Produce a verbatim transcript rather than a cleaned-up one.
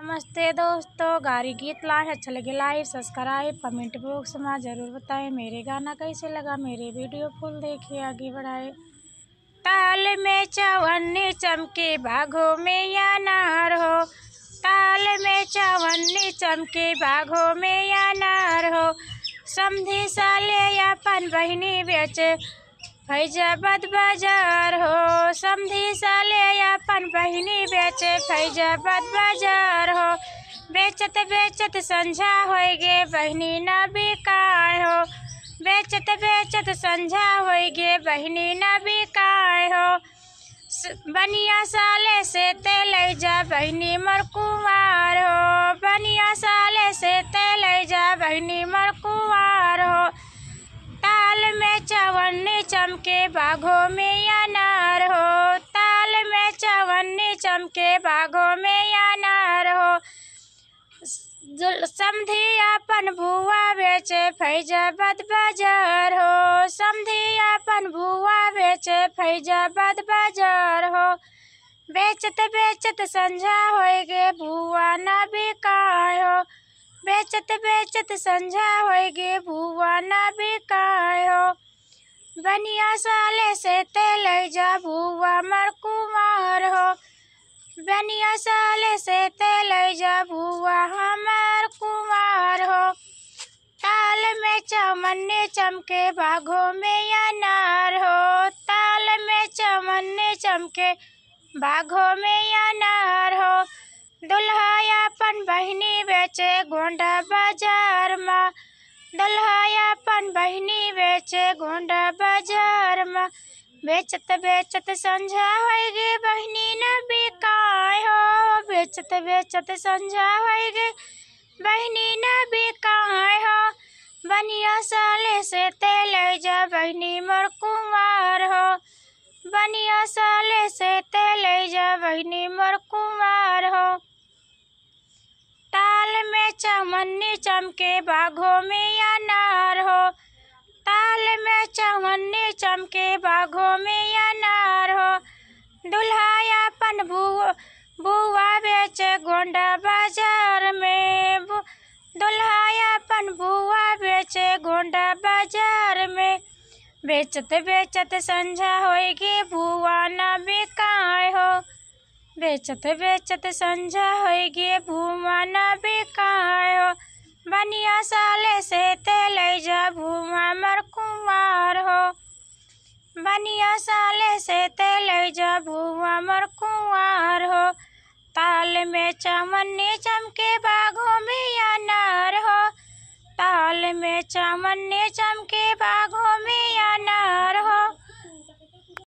नमस्ते दोस्तों, गारी गीत लाए, अच्छा लगे like, subscribe, comment box मा जरूर बताएं। मेरे गाना कैसे लगा, मेरे video full देखिए, आगे बढ़ाए। ताल में चवन्नी चमके, बाघों में अनार हो। ताल में चवन्नी चमके, बाघों में अनार हो। समधी साले अपन बहिनी बेचे, फैजाबाद बाजार हो। समधी साले अपन बहिनी बेचे, फैजाबाद बाजार हो। बेचत बेचत संझा होइगे, बहिनी ना बिकाए हो। बेचत बेचत संझा होइगे, बहिनी ना बिकाए हो। स-, बनिया साले से तेल जा, बहिनी मोर कुंवार हो। बनिया साले से तेल जा, बहिनी मोर कुंवार हो। ताल में चवन्नी चमके, बाघों में अनार हो। ताल में चवन्नी चमके, बाघों में अनार हो। जुल-, समधी अपन बुआ बेचे, फैजाबाद बाजार हो। समधी अपन बुआ बेचे, फैजाबाद बाजार हो। बेचत बेचत संझा होइगे, बुआ ना बिकाए हो। बेचत बेचत संझा होइगे, बुआ ना बिकाए हो। बनिया साले से तेल जा, बुआ मोर कुंवार हो। बनिया साले से तेल जा, बुआ हमार कुंवार हो। ताल में चवन्नी चमके, बाघों में अनार हो। ताल में चवन्नी चमके, बाघों में अनार हो। दुल्हा अपन बहिनी बेचे, गोंडा बाजार मा। दुल्हा अपन बहिनी बेचे, गोंडा बाजार मा। बेचत बेचत संझा होइगे, बहिनी ना बिकाए हो। बेचत बेचत संझा होइगे, बहिनी ना बिकाए हो। बनिया साले से तेल जा, बहिनी मोर कुंवार हो। बनिया साले से तेल जा, बहिनी मोर कुंवार हो। ताल में चवन्नी चमके, बाघों में अनार हो। ताल में चवन्नी चमके, बाघों में अनार हो। दुल्हा अपन बु-, बुआ बेचे, गोंडा बाजार में। बु-, दुल्हा अपन बुआ बेचे, गोंडा बाजार में। बेचत बेचत संझा होइगे, बुआ ना बिकाए हो। बेचत बेचत संझा होइगे, बुआ ना बिकाए हो। बनिया साले से तेल जा, बुआ मोर कुंवार हो। बनिया साले से तेल जा, बुआ मोर कुंवार हो। ताल में चवन्नी चमके, बाघों में अनार हो। ताल में चवन्नी चमके, बाघों में